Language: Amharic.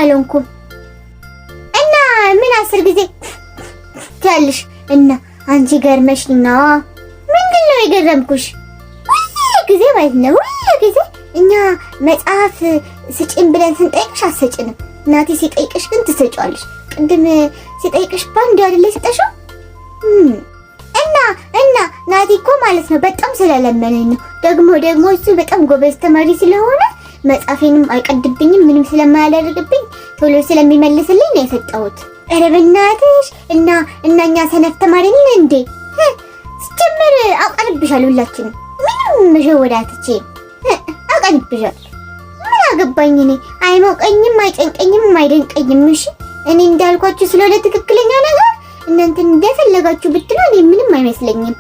አልሆንኩም። እና ምን 10 ጊዜ ትያለሽ? እና አንቺ ገርመሽና ምንድን ነው የገረምኩሽ? ሁሉ ጊዜ ማለት ነው ሁሉ ጊዜ እኛ መጽሐፍ ስጭን ብለን ስንጠይቅሽ አትሰጭንም። እናቴ ሲጠይቅሽ ግን ትሰጫለሽ። ቅድም ሲጠይቅሽ ባንድ አይደለ የሰጠሽው? እና እና ናቲ እኮ ማለት ነው በጣም ስለለመነኝ ነው። ደግሞ ደግሞ እሱ በጣም ጎበዝ ተማሪ ስለሆነ መጽሐፌንም አይቀድብኝም፣ ምንም ስለማያደርግብኝ ቶሎ ስለሚመልስልኝ ነው የሰጠሁት። ኧረ በእናትሽ፣ እና እና እኛ ሰነፍ ተማሪ ነን እንዴ? ሲጀመር አውቀንብሻል፣ ሁላችንም ምንም መሸወድ አትችይም። አውቀንብሻል። ምን አገባኝ እኔ፣ አይሞቀኝም፣ አይጨንቀኝም፣ አይደንቀኝም። እሺ እኔ እንዳልኳችሁ ስለሆነ ትክክለኛ ነገር እናንተ እንደፈለጋችሁ ብትሉ እኔ ምንም አይመስለኝም።